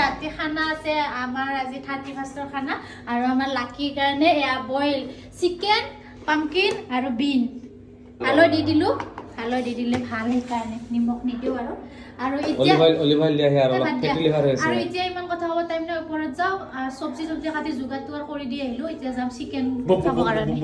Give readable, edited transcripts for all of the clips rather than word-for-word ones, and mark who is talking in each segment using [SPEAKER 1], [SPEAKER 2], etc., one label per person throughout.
[SPEAKER 1] ৰাতি খানা আছে আমাৰ, আজি 31ৰ খানা। আৰু আমাৰ লাকিৰ কাৰণে এয়া বইল চিকেন, পামকিন আৰু বিন। হালধি দি দিলোঁ, হালধি দিলে ভাল, সেইকাৰণে নিমখ নিদিওঁ আৰু। আৰু এতিয়া
[SPEAKER 2] অলিভ অইল দিয়াহে আৰু অলপ
[SPEAKER 1] বাদ দিয়া।
[SPEAKER 2] ফেটি লিভাৰ হৈছে।
[SPEAKER 1] আৰু এতিয়া ইমান কথা ক'ব টাইম নাই, ওপৰত যাওঁ। চব্জি চব্জি কাটি যোগাৰটো আৰু কৰি দি আহিলোঁ। এতিয়া যাম চিকেন খাবৰ কাৰণে।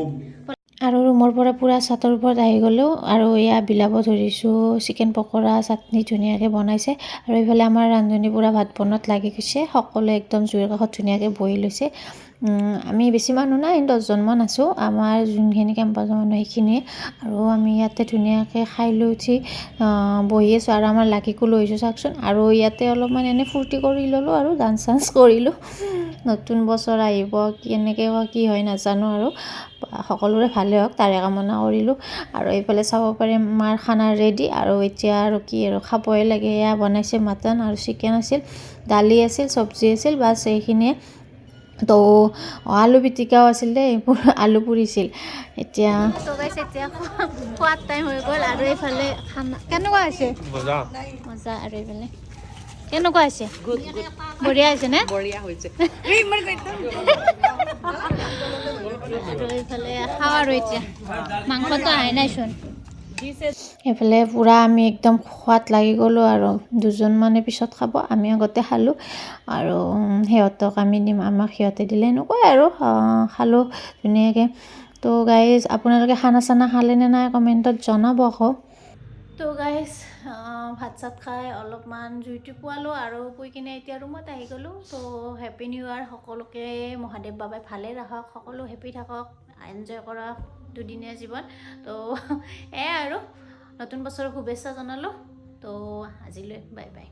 [SPEAKER 3] আৰু ৰুমৰ পৰা পূৰা চাটৰ ওপৰত আহি গ'লোঁ আৰু এয়া বিলাব ধৰিছোঁ। চিকেন পকৰা, চাটনি ধুনীয়াকৈ বনাইছে আৰু এইফালে আমাৰ ৰান্ধনী পূৰা ভাত বনোৱাত লাগি গৈছে। সকলোৱে একদম জুইৰ কাষত ধুনীয়াকৈ বহি লৈছে। আমি বেছি মানুহ নাই, 10জনমান আছোঁ, আমাৰ যোনখিনি কেম্পাছৰ মানুহ সেইখিনিয়ে। আৰু আমি ইয়াতে ধুনীয়াকৈ খাই লৈ উঠি বহি আছোঁ আৰু আমাৰ লাকিকো লৈ আহিছোঁ, চাওকচোন। আৰু ইয়াতে অলপমান এনেই ফূৰ্তি কৰি ল'লোঁ আৰু ডান্স চান্স কৰিলোঁ। নতুন বছৰ আহিব, কেনেকৈ বা কি হয় নাজানো আৰু সকলোৰে ভালে হওক তাৰে কামনা কৰিলোঁ। আৰু এইফালে চাব পাৰে, মাৰ খানা ৰেডি। আৰু এতিয়া আৰু কি আৰু, খাবই লাগে। এয়া বনাইছে, মাটন আৰু চিকেন আছিল, দালি আছিল, চব্জি আছিল, বাছ এইখিনিয়ে। তো আলু পিটিকাও আছিল দেই, আলু পুৰিছিল এতিয়া।
[SPEAKER 1] তো গাইছ, এতিয়া খোৱাৰ টাইম হৈ গ'ল। আৰু এইফালে খানা কেনেকুৱা হৈছে?
[SPEAKER 2] মজা।
[SPEAKER 1] মজা। আৰু এইফালে কেনেকুৱা হৈছে? বঢ়িয়া হৈছে নে?
[SPEAKER 4] বঢ়িয়া হৈছে।
[SPEAKER 1] আৰু এইফালে খাওঁ আৰু এতিয়া মাংসটো আহে নাইচোন।
[SPEAKER 3] এইফালে পূৰা আমি একদম খোৱাত লাগি গ'লোঁ আৰু দুজনমানে পিছত খাব, আমি আগতে খালোঁ আৰু সিহঁতক আমি দিম, আমাক সিহঁতে দিলে, এনেকুৱাই আৰু খালোঁ ধুনীয়াকৈ। তো গাইজ, আপোনালোকে খানা চানা খালেনে নাই, কমেণ্টত জনাব আকৌ।
[SPEAKER 1] তো গাইজ, ভাত চাত খাই অলপমান জুইটো পোৱালোঁ আৰু পুই কিনে এতিয়া ৰুমত আহি গ'লোঁ। তো হেপী নিউ ইয়াৰ সকলোকে। মহাদেৱ বাবাই ভালে ৰাখক, সকলো হেপী থাকক, এনজয় কৰক দুদিনীয়া জীৱন। তো এয়াই আৰু নতুন বছৰৰ শুভেচ্ছা জনালোঁ। তো আজিলৈ বাই বাই।